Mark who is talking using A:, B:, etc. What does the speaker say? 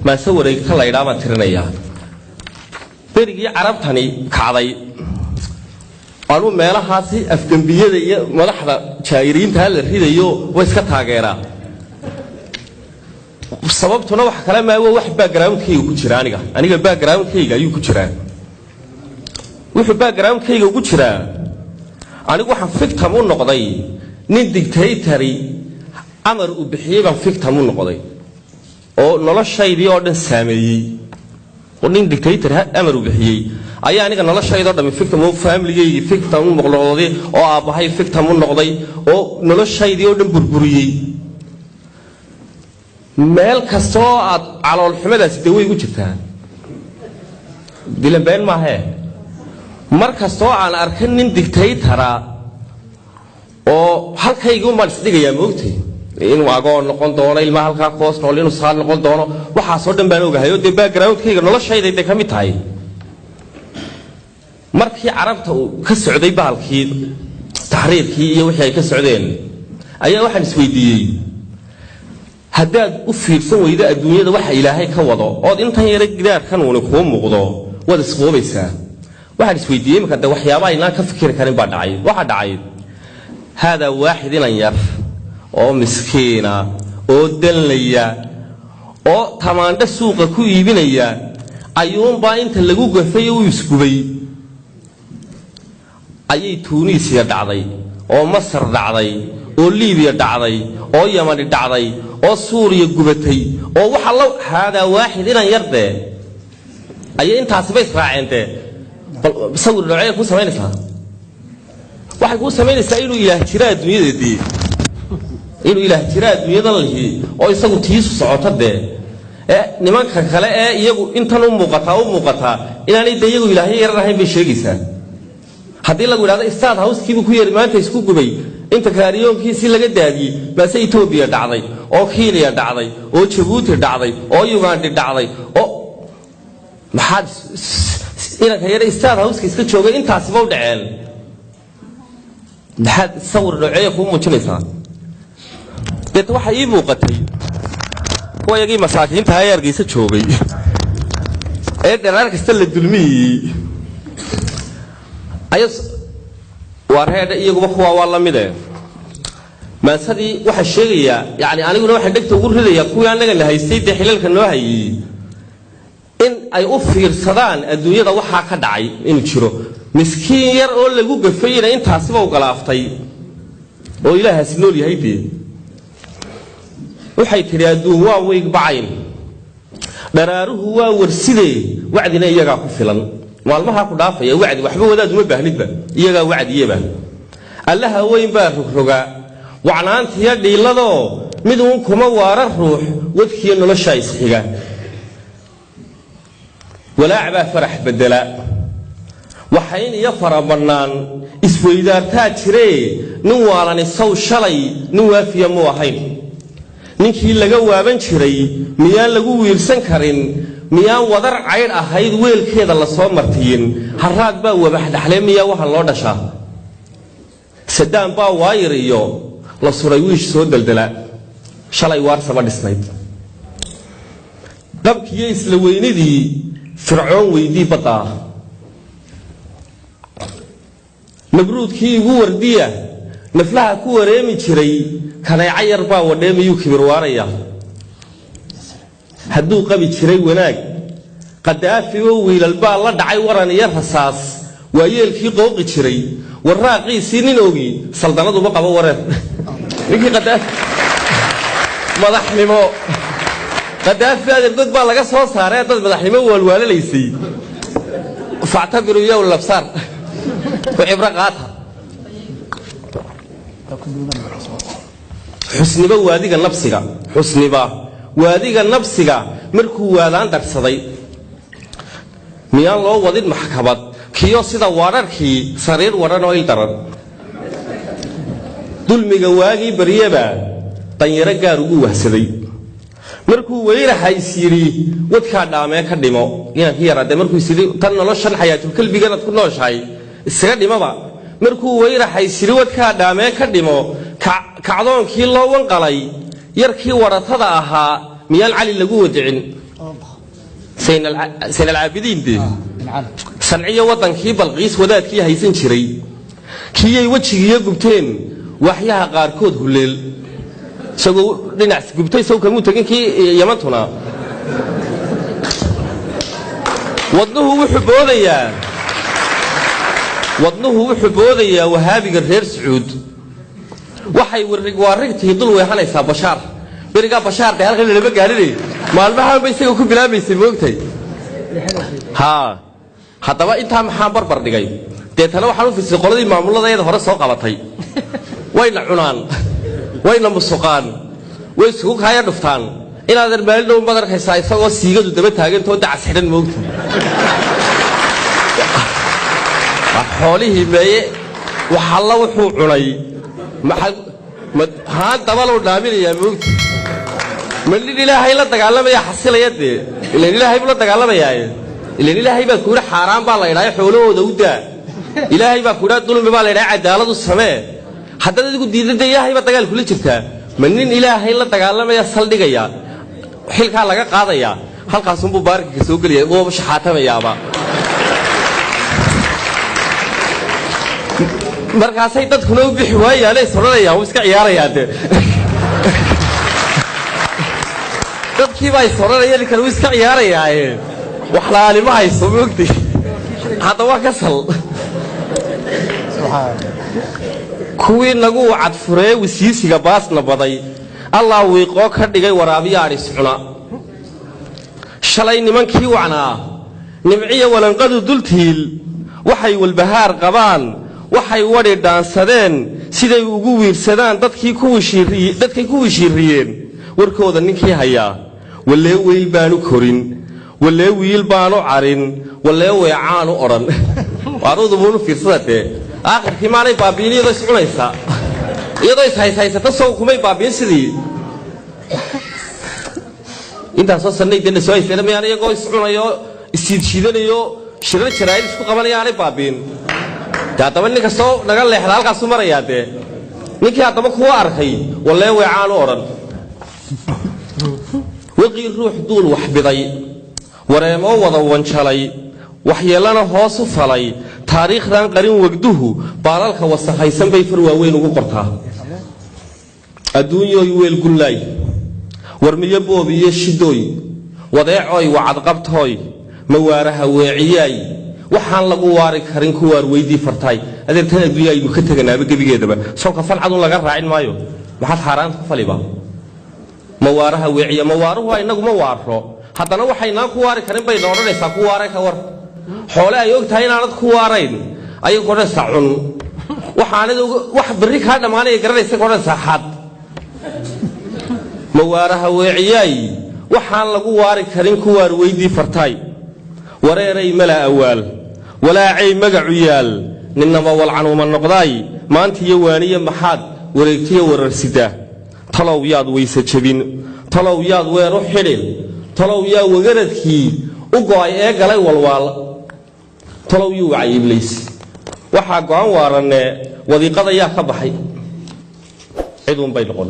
A: Maase wareegta laydhaa baan tirinayaa. Berigii Carabtani kacday, anuu meelahaasi afgembiyada iyo madaxda jaa'iriintaa la ridayo way iska taageeraa. Sababtuna wax kale maa, wax backgroundkayga ku jira. Aniga backgroundkayga ayuu ku jiraa. Wuxuu backgroundkayga ugu jiraa, anigu waxaan victim u noqday nin dictator amar uu bixiyey baan victim u noqday oo noloshaydii oo dhan saameeyey. Oo nin dictator amar uu bixiyey ayaa aniga noloshaydoo dhammi victim oo familigaygii victim u noqday, oo aabbahay victim u noqday, oo noloshaydii oo dhan burburiyey. Meel kasta oo aad caloolxumadaasi dee way igu jirtaa, dilan been maahee. Mar kastoo aan arkan nin dictator ah oo halkaygii umbaan isdhigayaa, moogtay inuu agoon noqon doono, ilmaha halkaa ku hoos nool inuu saal noqon doono, waxaasoo dhan baan ogahay oo dee backgroundkayga noloshayday dee ka mid tahay. Markii Carabta uu ka socday bahalkii taxriirkii iyo wixii ay ka socdeen, ayaa waxaan isweydiiyey: haddaad u fiirsan weydo adduunyada waxa Ilaahay ka wado, ood intan yara gidaarkan uuni kuu muuqdo, waad isqoobaysaa. Waxaan isweydiiyey iminka de waxyaaba aynaan ka fikiri karin baa dhacay. Waxaa dhacay haadaa waaxid, inan yar oo miskiina oo danlaya oo tamaandho suuqa ku iibinaya ayuunbaa inta lagu gafay u isgubay. Ayay Tuuniisiya dhacday, oo Masar dhacday, oo Liibiya dhacday, oo Yamani dhacday, oo Suuriya gubatay, oo waxa la haadaa waaxid, inan yar dee ayay intaasiba israaceen dee. Bal sawir noocee kuu samaynaysaa? Waxay kuu samaynaysaa inuu Ilaah jira adduunyada dee, inuu Ilaah jira adduunyadan lihi oo isagu tiisu socoto dee, ee nimanka kale ee iyagu intan u muuqataa inaanay de iyagu ilaahyo yaran ahayn bay sheegaysaa. Haddii lagu idhahdo State Housekiibuu ku yeeri maanta isku gubay, inta kaariyoonkiisii laga daadiyey, baase Etoobiya dhacday, oo Kenya dhacday, oo Jabuuti dhacday, oo Ugandi dhacday, oo maxaad inanka yara State Houseka iska joogay intaasiba u dhaceen, maxaad sawir nooceeya kuu muujinaysaa? Deeta waxaa ii muuqatay kuwa yagii masaakiinta ee Hargeysa joogay ee dharaar kasta la dulmiyey aya waa reedha, iyaguba kuwaa waa la mide. Maansadii waxaa sheegayaa, yani aniguna waxaan dhegta ugu ridayaa kuwii annagana haystay dee, xilalka noo hayey, in ay u fiirsadaan adduunyada waxaa ka dhacay, inuu jiro miskiin yar oo lagu gafayna intaasiba u galaaftay oo Ilaahaasi nool yahay dee. Waxay tidhi: adduun waa weygbacayn, dharaaruhu waa warsidee, wacdina iyagaa ku filan. Maalmahaa ku dhaafaya wacdi waxba wadaad uma baahnidba, iyagaa wacdiyaba. Allaha weyn baa rogroga wacnaantiyo dhiiladoo, mid uun kuma waara ruux, wadkiyo noloshaa isxiga. Walaac baa farax bedela, waxayn iyo farabannaan isweydaartaa jiree. Nin waalani saw shalay nin waafiya muu ahayn? Ninkii laga waaban jiray miyaan lagu wiirsan karin? Miyaan wadar caydh ahayd weelkeeda lasoo martiyin? Haraad baa wabax dhaxlee, miyaa waxa loo dhashaa? Sadaan baa waayir iyo la suray wiish soo deldela, shalay waarsaba dhisnayd. Qabkiiyo isla weynidii Fircoon weydii baddaa. Nabruudkii igu wardiya naflaha ku wareemi jiray, kaneeco yar baa wadheemayuu kibir waaraya. Hadduu qabi jiray wanaag Qadaafi oo wiilal baa la dhacay waran iyo rasaas, waayeelkii qooqi jiray warraaqiisii nin ogi saldanaduma qabo wareer. Ninkii Qadaafi madaxnimo, Qadaafi adeergod baa laga soo saaree, dad madaxnimo waalwaalalaysay, factabiru yow labsaar ku cibro qaata. Xusniba waadiga nabsiga, xusniba waadiga nabsiga markuu waadaan darsaday, miyaan loo wadin maxkamad kiyo sida waararkii sariir waran oo il daran? Dulmiga waagii baryaba danyaro gaar ugu wahsaday, markuu weyraxa is yidhi wadkaa dhaamee ka dhimo inankii yaraadee, markuu is yidhi tan noloshan xayaatulkalbiganaad ku nooshahay isaga dhimaba, markuu weyraxa is yidhi wadkaa dhaamee ka dhimo, kacdoonkii loo wanqalay yarkii waratada ahaa miyaan Cali lagu wadicin? Sayn Alcaabidiin dee Sanciyo waddankii Balqiis wadaadkii haysan jiray, kiiyay wejigiiyo gubteen waxyaha qaarkood huleel, isagoo dhinac gubtay isagu kamuu tegin kii Yamantuna. Wadnuhu wuxuu boodayaa Wahaabiga reer Sacuud. Waxay warig waarigtii dul weexanaysaa Bashaar. Berigaa Bashaar dee halkan lama gaadhinay, maalmahan ba isaga ku bilaabaysay, moogtay? Haa, haddaba intaa maxaan barbar dhigay? Deetana waxaan u fiirsay qoladii maamulada iyada hore soo qabatay. Wayna cunaan, wayna musuqaan, way isugu kaaya dhuftaan. Inaadan maalin dhow maad arkaysaa isagoo siigadu daba taagantoo dacas xidhan, moogta? Xoolihii meeye? Waxalla wuxuu cunay haan dabalow dhaaminayaa, moogta? Ma nin Ilaahay la dagaalamaya xasilaya dee? Ilan Ilaahay buu la dagaalamayaaye. Ilan Ilaahay baa kuuhi xaaraan baa la idhaaya xoolahooda u daa. Ilaahay baa kuudhaa dulmi baa la idhaaya cadaaladu samee. Haddaad adigu diidda dee Ilaahay baa dagaal kula jirtaa. Ma nin Ilaahay la dagaalamaya saldhigaya xilkaa laga qaadayaa? Halkaasunbuu baarkinka soo gelaya oo shaxaatamayaaba. Markaasay dadkuna u bixi waayaane is odhanayaan wuu iska ciyaarayaa dee. Dadkii baa is odhanaya ninkan wuu iska ciyaarayaaye, wax la'aani ma hayso, moogtay? Hadda waa ka sal. Kuwii nagu cadfuree wisiisiga baasna baday, Allah wiiqoo ka dhigay waraabiyo adhis cuna. Shalay nimankii wacnaa nimciya walanqadu dultiil, waxay walbahaar qabaan, waxay wadhi dhaansadeen, siday ugu wiirsadaan dadkii dadkay ku wishiiriyeen. Warkooda ninkii hayaa, wallee weyl baanu korin, wallee wiil baanu carin, wallee weecaanu odhan. Aruudubuunu fiirsada dee. Aakhirkii maanay baabi'in iyadoo is cunaysa, iyadoo is hayshaysata, sow kumay baabi'in sidii intaasoo sanay dee na soo haysteen? Mayaan iyagoo is cunayo, isiidshiidanayo, shirar jaraa'id isku qabanaya aanay baabi'in dee? Haddaba nin kastoo naga leexda halkaasuu marayaa dee. Ninkii haddaba kuwa arkay, wallee weecaanu odhan. Waqii ruux duul wax biday, wareemoo wada wanjalay, waxyeellana hoos u falay, taariikhdan qarin wegduhu baalalka wasakhaysan bay far waaweyn ugu qortaa. Adduunyooy weel gullaay, warmiyo boob iyo shidooy, wadeecooy wacadqabtooy, mawaaraha weeciyaay, waxaan lagu waari karin ku waar weydii fartaay. Adeertan adduunya aynu ka teganaaba gebigeedaba, sawka falcadun laga raacin maayo. Maxaad xaaraanta ku faliba? Mawaaraha weeciya, mawaaruhu inagu ma waaro, haddana waxaynaan ku waari karin bayna odhanaysaa ku waare. Ka war xoole ay og tahay inaanad ku waarayn ayay ku odhanaysaa cun. Waxaanad wax berri kaa dhammaanaya garanaysa ku odhanaysaa xad. Mawaaraha weeciyaay, waxaan lagu waari karin ku waar weydii fartaay. Wareeray mala awaal, walaacay magacu yaal, ninnaba walcanuuma noqdaay. Maantiyo waaniye maxaad wareegtiyo wararsidaa? Talow yaad weyse jebin? Talow yaad weer u xidhin? Talow yaa wagaradkii u go'ay ee galay walwaal? Talow yuu wacay Ibliis? Waxaa go'an waaranne wadiiqada yaa ka baxay? Ciduunbay noqon.